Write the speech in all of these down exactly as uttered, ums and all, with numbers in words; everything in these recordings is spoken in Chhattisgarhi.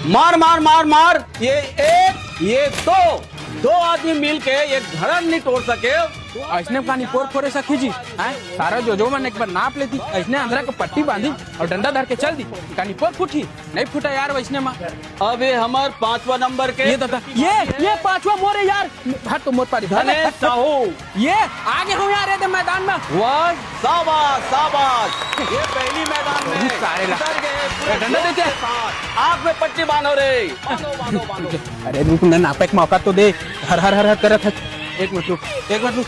मार, मार, मार, मार। ये एक, ये दो, दो आदमी मिलके एक घड़ा नहीं तोड़ सके। अइसने का निपोर फोरे सखी जी, हैं? सारा जो जो मन एक बार नाप लेती, अइसने अंधरा के पट्टी बांधी अउ डंडा धर के चल दी, का निपोर फूटी? नहीं फूटा यार वइसने मा। अब ये हमर पांचवा नंबर के ये दादा, ये, ये पांचवा मोरे यार। हट तो मोर पारी, हट, धनेश हट, हट। साहू। ये आगे हूँ यार, ये दे मैदान में। वाह, शाबाश, शाबाश। ये पहली मैदान में बहुत सारे ला। उतर गए पूरे डंडा जोश देते। के साथ। आंख में पट्टी बांधो रे। बांधो, बांधो, बांधो। अरे रुक ना, नापे के मौका तो दे। हर हर हर हर करत है। एक मिनट रुक, एक मिनट रुक।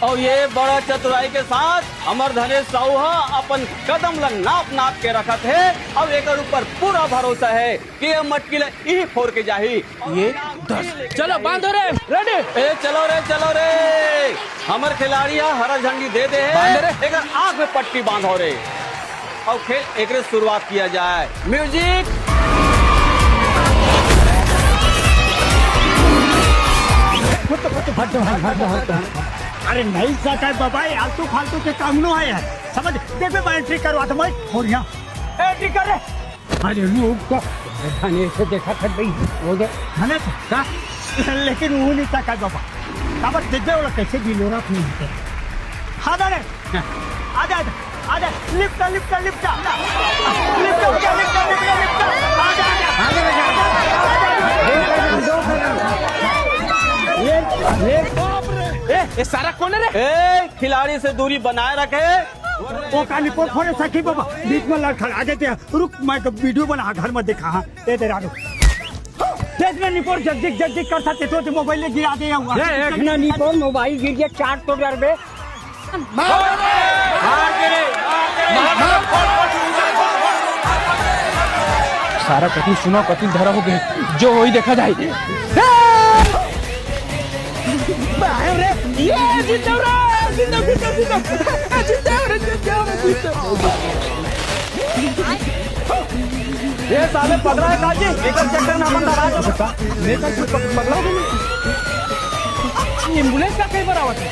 और ये बड़ा चतुराई के साथ हमर धनेश साहू ह अपन कदम ला नाप नाप के रखत हे। अब एकर ऊपर पूरा भरोसा है कि ये मटकी ला इही फोर के जाही। ये दस। चलो, बांधो रे, ready। ए, चलो रे, चलो रे। हमर खिलाड़ी ह हरा झंडी दे दे हे। बांधो रे। एकर आंख में पट्टी बांधो रे। और खेल एकरे शुरुआत किया जाए। Music। हट, हट, हट, हट, हट। अरे नहीं सका है बाबा, ये आलतू फालतू के काम नो है यार। समझ, देख बे, मैं entry करवा था मैं। और यहाँ entry कर रे। अरे लोग तो थाने से देखा कर भाई, वो दे। थाने से? का? लेकिन वो नहीं तका बाबा। काबर देख बे, वो कैसे बिलोरा नहीं होते। हाँ, दादा। आजा, आजा, आजा, lift कर, lift कर, lift कर। Lift कर, lift कर, lift कर, lift कर। आजा, आजा। आजा, आजा। ये, ये, बाप रे। ए, ये सारा कौन है रे? ए, खिलाड़ी से दूरी बनाए रखे। वो का निपोर फोरे सखी बाबा, बीच में लड़ खड़ा देते हैं। रुक, मैं तो video बना घर में देखा। हाँ, ये दे रानू। देख ना निपोर जगजिग जगजिग करता, ते तो मोबाइल ले गिरा दे हुआ। ए, एक ना निपोर मोबाइल गिर गया, चार तो डर बे। सारा कति सुना, कति धरा हो गए, जो वही देखा जाए। बाहर रे, ये जीतो रे, जीतो, जीतो, जीतो। जीतो रे, जीतो रे, जीतो। ये साले पकड़ा है काजी, एक चक्कर में अपन दबा दो। मैं कल कुछ पक-, पकड़ा हूँ तुम्हें। एम्बुलेंस का कई बार आवत है?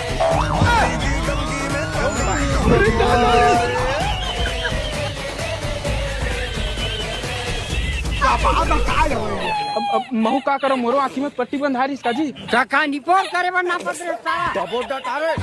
अब, अब महू का करो, मोरो आँखी में पट्टी बंधा रही इसका जी। का, का निपोर करे बर ना पकड़े साला। डबो डट आ रे।